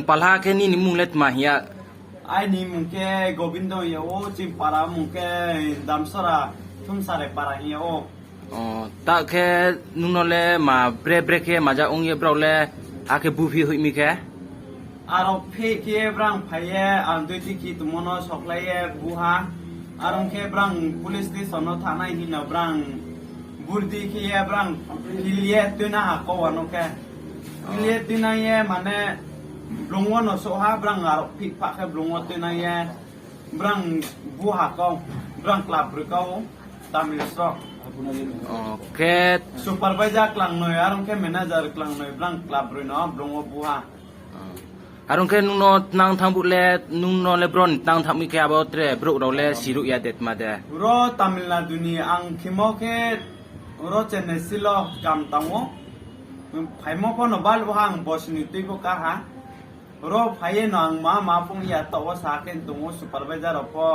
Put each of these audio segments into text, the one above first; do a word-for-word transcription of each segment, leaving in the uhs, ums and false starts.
Palha khe nini mung le tma hing ya? Aini mung khe Gobindo hing ya ou, chini para mung khe Damsora, Thumsare para hing ya ou. Ta khe nung no le ma bre bre khe maja ong ye brao le, akhe buphi hoih mi khe? Aro phi khe brang phai ye, ang duty khe tongmo no sokhlai ye bu ha. Are ong khe brang police station no thanng nai hing no brang burdi khe ye brang phil ye tuina ha kau ano khe. Phil ye tuina ye mane blung wo no souh ha, brang aro phi pha khe blung wo tuina ye brang bu ha kau, brang club broi kau, Tamil sroh. Khe supervisor klangnoi, are ong khe manager klangnoi, brang club broi no blung wo bu ha. Are ong khe nung no tnang thanng bu le, nung no le bro ni tnang thanng mi khe abo tre brouh rao le siruh ya de tma de? Ro Tamil Nadu ni ang khemo khe ro Chennai silo kam tang ou. Phaimo pho no baluh ha ang bosi ni tui pho ka ha. Ro phai ye no ang ma ma phung ya taoh wo sa khe tong ou, supervisor rao pho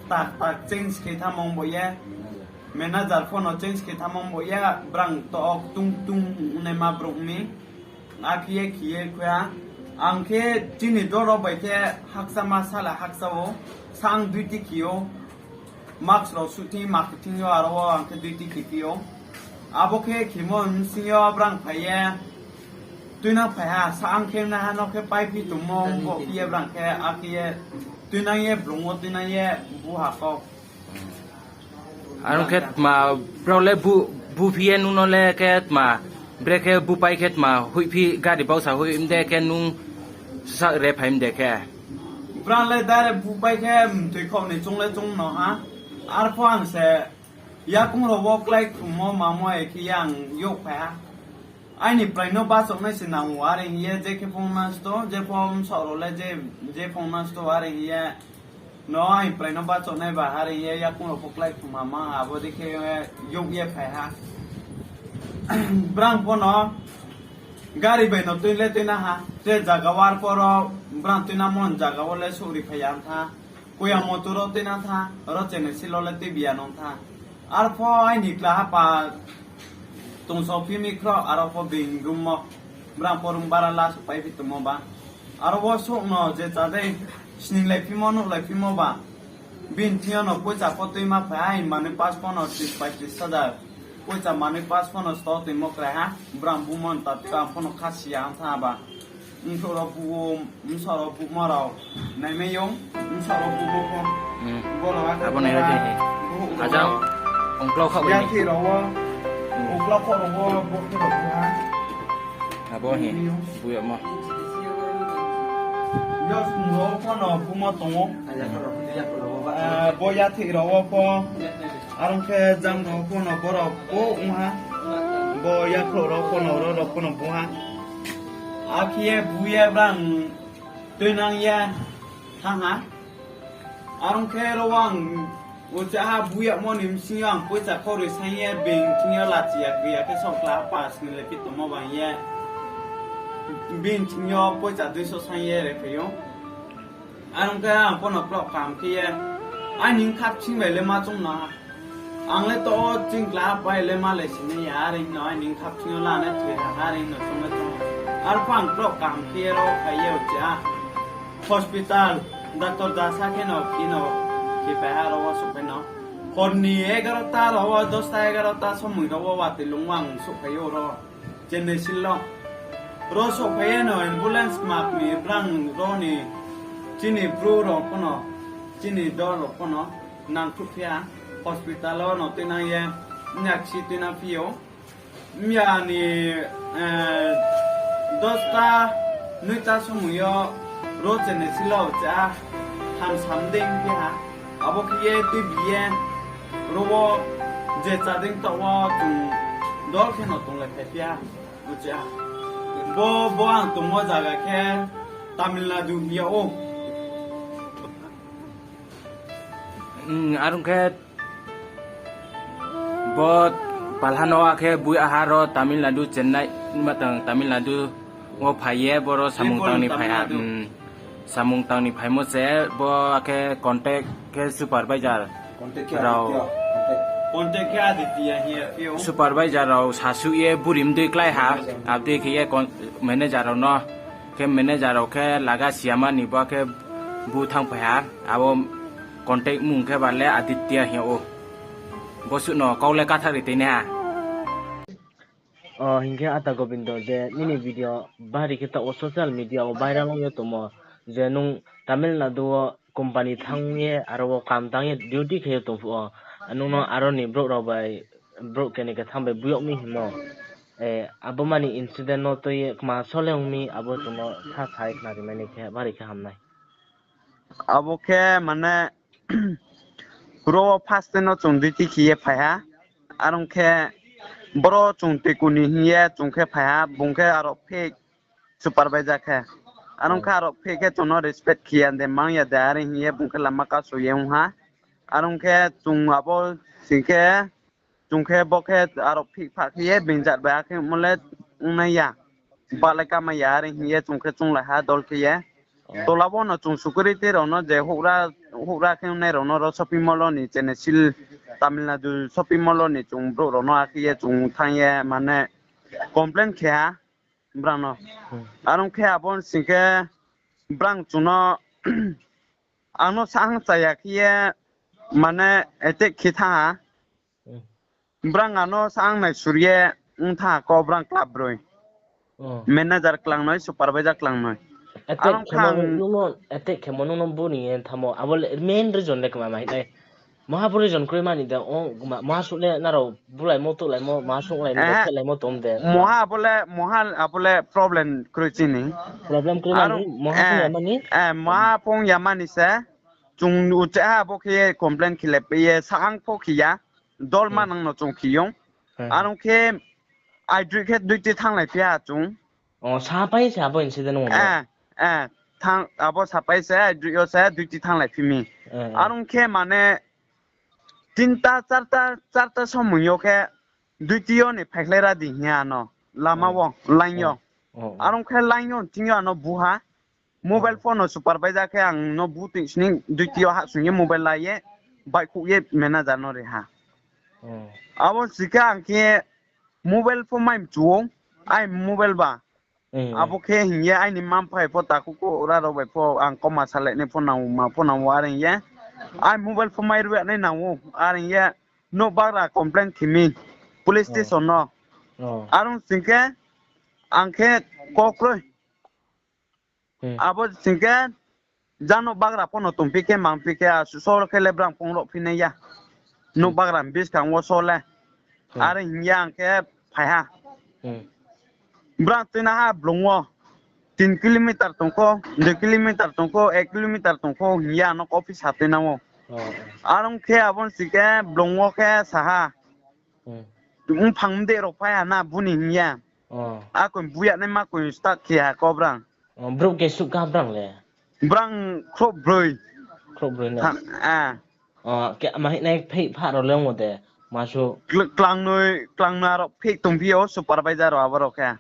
tak tak change khe thanngmo bo ye. Manager pho no change khe thanngmo bo ye, brang to ok tung tung ongnaima brouh mi. Akhe ye khe ye khui ha. Ang khe chini dol rao bai khe hakcha ma sala hakcha ou. Sa ang duty khe ou. Mask rao suh thing ma khe thing yo aro wo ang khe duty khe phi ou. Abo khe khemo bsing yo brang phai ye tuina phai ha, sa ang khe naiha no khe paiphi tongmo bo phi ye brang khe, akhe ye tuinang ye blung wo tuinang ye bu ha kau. Are ong khe tma, brao le buphi ye nung no le khe tma, bre khe bupai khe tma, hoihphi gari bausa hoih mde khe nung sa re phai mde khe? Brang le direct bupai khe mthoi khaoh ni choung le choung no ha. Arphuh ang se yakoung rao wo klái khummo mamo e khe ye ang youh phai ha. Aini prai no bachaoh nai se nang ou, are hing ye je khe phone ma sto, je phone bsaoh rao le je, je phone ma sto, are hing ye no aini prai no bachaoh nai ba, are hing ye yakoung rao pho klái khum ha ma, abo dei khe youh ye phai ha. Brang pho no gari bai no tui le tuina ha, tre zaga wo arphuh ro brang tuinamo zaga wo le souhri phai ya ong tha. Koya motor wo tuinang tha, ro Chennai silo le tuibi ya nong tha. Arphuh aini kla hapa tongso phi mi khro, aro pho being room wo. Brang pho room bara la souhpai phi tongmo ba. Aro wo souh no je chá dei, sninglai phimo, nuhlai phimo ba. Bini thing yo no poicha pho tuima phai ha, manoi pass pho no tris paitris hajar. Poicha manoi pass pho no sto tuimo krai ha, brang bumo ni ta tui ang pho no khasi ya ong tha ba. Bsaoh rao bu, bsaoh rao bumo rao. Naimai yong, bsaoh rao bumo pho. Abo nai ra de. Ajang, ongklau khaoh bai ni. Yathih rao wo. Ongklau khaoh rao wo, bo khe rao bu ha. Abo hi, bu yagmo. Yasung rao pho no bumo tong ou. Bo yathih rao wo pho. Are ong khe jang rao pho no borao bo ong ha. Bo yakhrouh rao pho no, ro rao pho no bu ha. Akhe ye bu ye brang tuinang ye thanng ha. Are ong khe ro ang uchih ha bu yagmo ni bsing yo ang poicha khoroi saing ye being thing yo lachi ya kri ya khe sokla ha pass ni le khe tongmo bang ye. Being thing yo poicha duiso saing ye re phai ou. Are ong khe ang pho no kroh kaham khe ye, aini bkha bsing bai le ma choung no ha. Ang le to o chingkla bai le malai sinai ya, are hing no aini bkha bsing yo la nai thoi ha, are hing no choung le choung. Arphuh ang kroh kaham khe ye ro phai ye uchih ha. Hospital, doctor jasa khe no khe no khe pai ha ro wo souhphai no. Hor ni egarota rao wo, dosta egarota somoi rao wo watoi lung wo ang souhphai ou ro. Chennai silo. Ro souhphai ye no ambulance kma kmi brang ro ni chini bru rao pho no, chini dol rao pho no nangkhruh phi ha, hospital wo no tuinang ye, myaksi tuinang phi ou. Mya ni, dosta, noita somoi yo ro Chennai silo uchih ha, hamsam dei phi ha. Abo khe ye tuibi ye, ro wo je chá dei taoh wo chung dol khe no tonglai phai phi ha. Uchih ha. Bo, bo ang tongmo zaga khe Tamil Nadu hing yag ou. Are ong khe bo palha no akhe bui aha ro Tamil Nadu, Chennai, ma tang Tamil Nadu wo phai ye boro samung tang ni phai ha. Samung tang ni phaimo se bo akhe contact khe supervisor rao, contact khe Aditya hing ye phi ou. Supervisor rao sasuh ye buri mdui klái ha, abdei khe ye manager rao no Khe manager rao khe laga siyama ni bo khe bu thanngphai ha, abo contact mung khe ba le Aditya hing ou. Bo suh no kau le katha ri tei nai ha. O, hing khe ata Gobindo, je nini video bari khe taoh wo social media wo viral ong ye tongmo, je nung Tamil Nadu wo company thanng ye aro wo kam tang ye duty khe ye tong phuh wo, nung no aro ni brouh rao bai, brouh keni khe thanng bai buyag mi hingmo. Abo mani incident no tui ye kma sole ong mi, abo chung no sa sai khna ri mai nai khe bari khe ham nai. Abo khe mane, ro wo first no chung duty khe ye phai ha. Are ong khe boro chung tuiku ni hing ye chung khe phai ha, bung khe aro fake supervisor khe. Are ong khe aro fake khe chung no respect khe ya de, mang ya de, are hing ye bung khe lama kaso ye ong ha. Are ong khe chung abo sing khe, chung khe bo khe aro fake pha khe ye bini jat bai akhe mo le ongnai ya. Ba le kamai ya, are hing ye chung khe chounglai ha dol khe ye. Tola bo no chung security rao no je houhgra, houhgra khe ongnai rao no ro shopping mall wo ni Chennai Silk, Tamil Nadu shopping mall wo ni chung brouh rao no akhe ye chung thanng ye mane complain khe ha brang no. Are ong khe abo sing khe brang chung no ang no sahang chaya khe ye mane attack khe thanng ha. Brang ang no sahang naisur ye ong thanng ha ko brang club broi. Manager klangnoi, supervisor klangnoi. Are ong khe ang nung no attack khemo nung no bu ni ye thamo, abo le main reason le kma ma hing nai? Maha bo reason kroi mani de, o, ma-, maha suh le nrao bulaimo, touhlaimo, maha suhlaimo, khehlaimo tong de. Maha abo le, maha abo le problem kroi chini. Problem kroi mani, maha phung yamani? Maha phung yamani se, chung uchaiha abo khe complain khe le pai ye, sahang pho khe ya, dol manang no chung khe yong. Are ong khe, aidroih khe duty thannglai phi ha chung. O, sapai se abo incident ong de? Abo sapai se, aidroih yo se duty thannglai phi mi. Are ong khe mane, tinta, charta, charta somoi yo khe, duty yo ni phaikhlai ra di hing ye ano, lama wo, line yo. Are ong khe line yo, thing yo ano bu ha. Mobile phone no supervisor khe ang no bu tui sning duty yo hahsoing ye mobile la ye, baihkhouh ye manager no ri ha. Abo si khe ang khe mobile phone mai mchu ou, ai mobile ba. Abo khe hing ye aini mma-mpha pho takhu kho ura rao bai pho ang kauma salai nai pho nang ou, ma pho nang ou, are hing ye. Ai mobile phone mai ru ya nai nang ou, are hing ye. Nouh bagra complain khe mi, police station no. Are ong sing khe, ang khe kau kroi. Abo sing khe, ja nouh bagra pho no tongphi khe, mangphi khe, asuh so khe le brang phone rao phi nai ya. Nouh bagra ni buskang wo so le. Are hing ye ang khe phai ha. Brang tuinang ha blung wo, tin kilometer tong kho, dui kilometer tong kho, ek kilometer tong kho hing ye ano office ha tuinang ou. Are ong khe abo si khe blung wo khe sa ha. Mphang mdei rao phai ha na bu ni hing ye. Akoi bu ya naima koi start khe ha ko brang. Brouh kesuh kha brang le? Brang khrouh broi. Khe ma hing nai phek pha rao le ong de, ma suh. Klangnoi, klangnoi aro phek tongphi ou supervisor rao abo rao khe.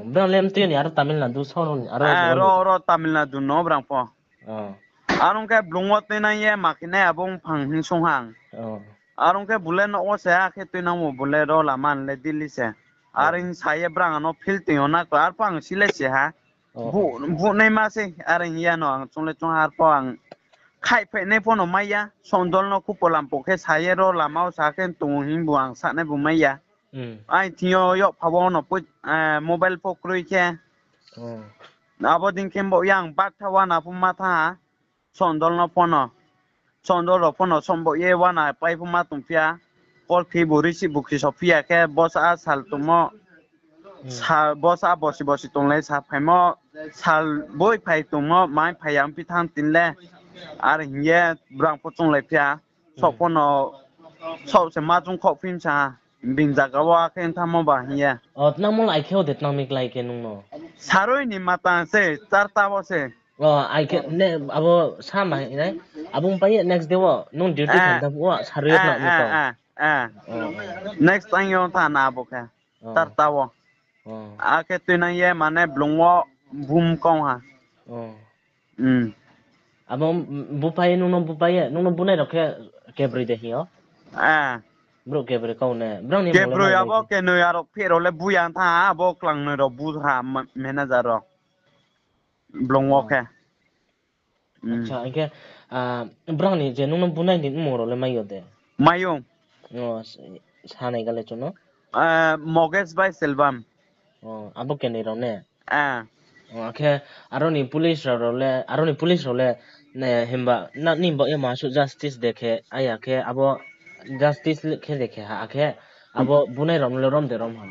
Brang le mtui ni aro Tamil Nadu so ni aro, ro Tamil Nadu no brang pho. Are ong khe blung wo tuinang ye ma khe nai abo mphang hing sung ha ang. Are ong khe bu le nouh wo se akhe tuinang ou bu le ro lama le Delhi se. Are hing sa ye brang ano field toing yo na koi, arpho ang si le si ha. Buh naima se, are hing ya no ang chung le chung ha, arpho ang khaihphai nai pho no mai ya, sondol no khupo lampo khe sa ye ro lama wo sa khe tong hing bu ang sanai bu mai ya. Ai thing yo yagpha wo no mobile pho kroi khe. Abo dei khe bo yang baktha wana pho ma thanng ha. Sondol no pho no, sondol rao pho no sombo ye wana pai pho ma tongphi ya. Call khe bu receive bu khe sophi ya khe, bosa sal tongmo, bosa bosi bosi tonglai sa phaimo, sal boi phai tongmo, mai phai ya ongphi thanng tin le. Are hing ye brang pho chounglai phi ya. Saoh pho no, saoh se ma chung khaoh phi sa, bini zaga wo akhe thanngmo ba hing ye. O, tnangmo lai khe o de tnang mi klái khe nung no? Saroi ni matang se, charta wo se. O, ai khe, abo sa ma hing nai? Abo ong pai ye next day wo, nung duty khe tang phuh wo, saroi yo tnang mi tong? Next time yo thanng na abo khe, charta wo. Akhe tuinang ye mane blung wo bum kong ha. Abo bupai ye, nung no bupai ye, nung no bunai rao khe kebroi de hing yo? Brouh kebroi kau ne. Brang ni kebroi abo kenoi aro phek rao le bu ya thanng ha, abo klangnoi rao bu ha, manager rao. Blong wo khe. Acha, hing khe, brang ni je nung no bunai ni mmung rao le mai yo de? Mai ou. Sanai ga le chung no. Mogesh bai Selbam. Abo kenoi rao ne? Akhe aro ni police rao le, himba nini baoh ye ma suh justice de khe, aya khe abo justice khe de khe ha, akhe abo bunai rao no le rom de rom ha?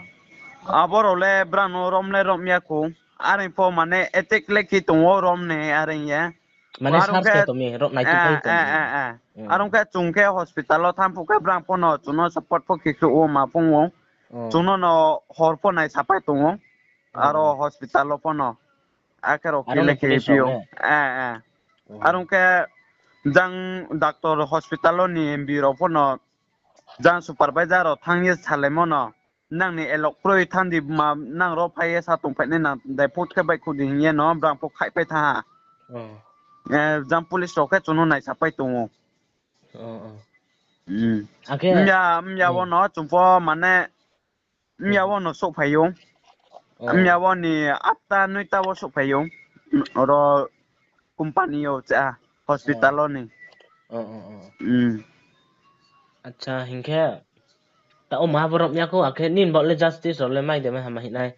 Abo rao le brang no rom le rom ya khou. Are pho mane attack le khe tong ou rom ni are ye. Mane search khe tong mi, rom nai tu phai tong. Are ong khe chung khe hospital wo thanng phuh khe brang pho no chung no support pho khe khruh wo ma phung ou. Chung no no hor pho nai sapai tong ou. Aro hospital wo pho no. Akhe rao khe le khe phi ou. Are ong khe jang doctor hospital wo ni M B rao pho no jang supervisor rao thanng ye salaimo no, nang ni elok kroi thanng di ma, nang ro phai ye sa tongphainai nang dai put khe baihkhouh di hing ye no brang pho khaihpai thanng ha. Jang police rao khe chung no naisapai tong ou. Mya, mya wo no chung pho mane, mya wo no souhphai ou. Mya wo ni atta noita wo souhphai ou. Ro company yo cha, hospital wo ni. Acha, hing khe, taoh wo ma bo rom ya khou, akhe nini baoh le justice rao le mai de mai ha ma hing nai.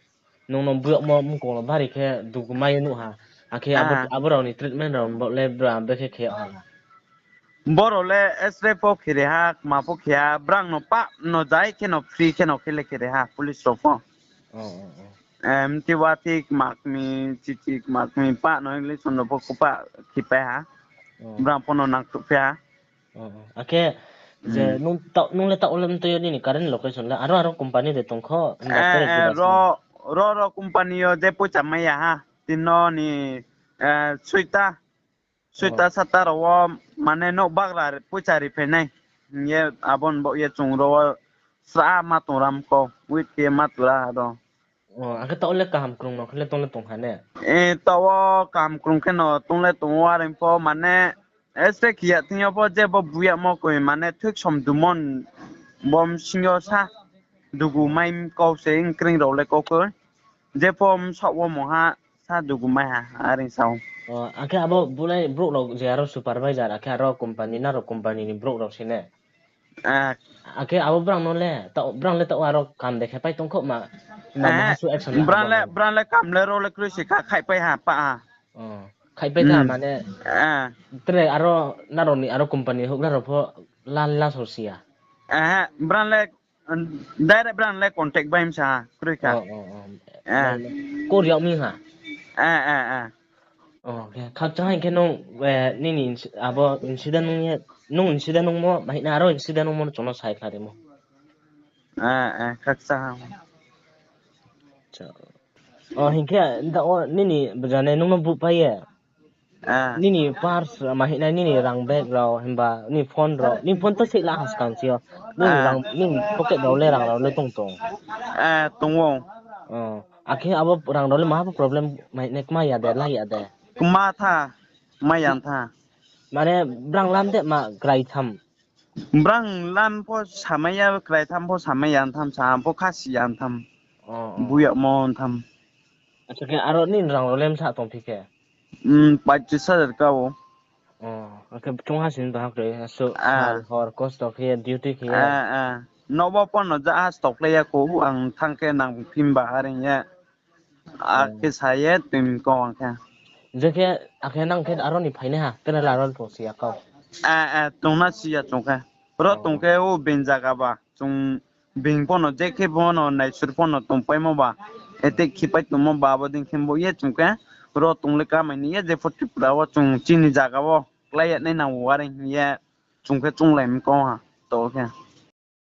Nung no buyagmo mkong rao bari khe dugu mai ye nuh ha. Akhe abo rao ni treatment rao baoh le bra bekhe khe yag ha la? Bo rao le X-ray pho khe ri ha, kma pho khe ha, brang no pah no jai khe no free khe no khe le khe ri ha police rao pho. Mti wa ti kma kmi, chichi kma kmi pah no injection rao pho kupah khe pai ha. Brang pho no nangkhruh phi ha. Akhe je nung le taoh wo le mtui yo nini current location le aro aro company de tong kho, ro ro company yo je poicha mai ya ha. Tin no ni soita, soita sata rao wo mane nouh bagra poicha ri phai nai hing ye abo ni baoh ye chung ro wo sra ma tong ram kau, wait khe ma tura ha ro. Akhe taoh wo le kaham krung no khe le tong le tong ha ne? Taoh wo kaham krung khe no tong le tong ou, are pho mane X-ray khe ya thing yo pho je bo buyagmo koi mane thoiksom dumon bo bsing yo sa dugu mai kau se, nkring rao le kau khe. Je pho bsaoh wo mungha sa dugu mai ha, are sa ou. Akhe abo bunai brouh rao je aro supervisor, akhe aro company, nrao company ni brouh rao se ne? Akhe abo brang no le, brang le taoh wo aro kam de khe pai tong kho ma, ma, ma ha su action brang le kam le ro le kroi se kha, khaihpai ha, pah ha. Khaihpai tha mane, tre aro nrao ni aro company houhgra rao pho la, la so si ya? Brang le, direct brang le contact bai msa ha, kroi kha. Kor yag mi ha. Khakchang hai khe nung, nini abo incident nung ye, nung incident nungmo, ma hing nai aro incident nungmo no chung no sai khnarimo. Khakchang ha. Hing khe, da wo nini bjane nung no buhpai ye. Nini purse, ma hing nai nini rang bag rao, himba nini phone rao, nini phone to se la ha skang chi yo. Nini rang, nini pocket rao le rang rao le tong tong. Tong ou. Akhe abo rang rao le maha pho problem ma hing nai kma ya de, la ya de? Kma tha, mai ya tha. Mane brang lam de ma krai tham? Brang lam pho samai ya, krai tham pho samai ya tham, sa pho khasi ya tham. Buyagmo tham. Acha khe aro nini rang rao le msa tongphi khe? Pachis hajar ka ou. Akhe chungha sini tong ha kroi, asuh sal hor kosto khe ye duty khe ye. Nobo pho no ja ha stock le ya khou, ang thanng khe nang phimba are hing ye. Akhe sa ye tuim kau ang khe. Je khe, akhe nang khe aro ni phainaiha, tre la aro tong si ya kau? Tongna si ya chung khe. Ro tong khe o being zaga ba, chung being pho no je khe pho no naisur pho no tongpaimo ba, attack khipai tongmo ba, abo dei khe bo ye chung khe, ro tong le kamai ni ye, jepho Tripura wo chung chini zaga wo klái ya nai nang ou are hing ye, chung khe chounglai mi kau ha, to khe.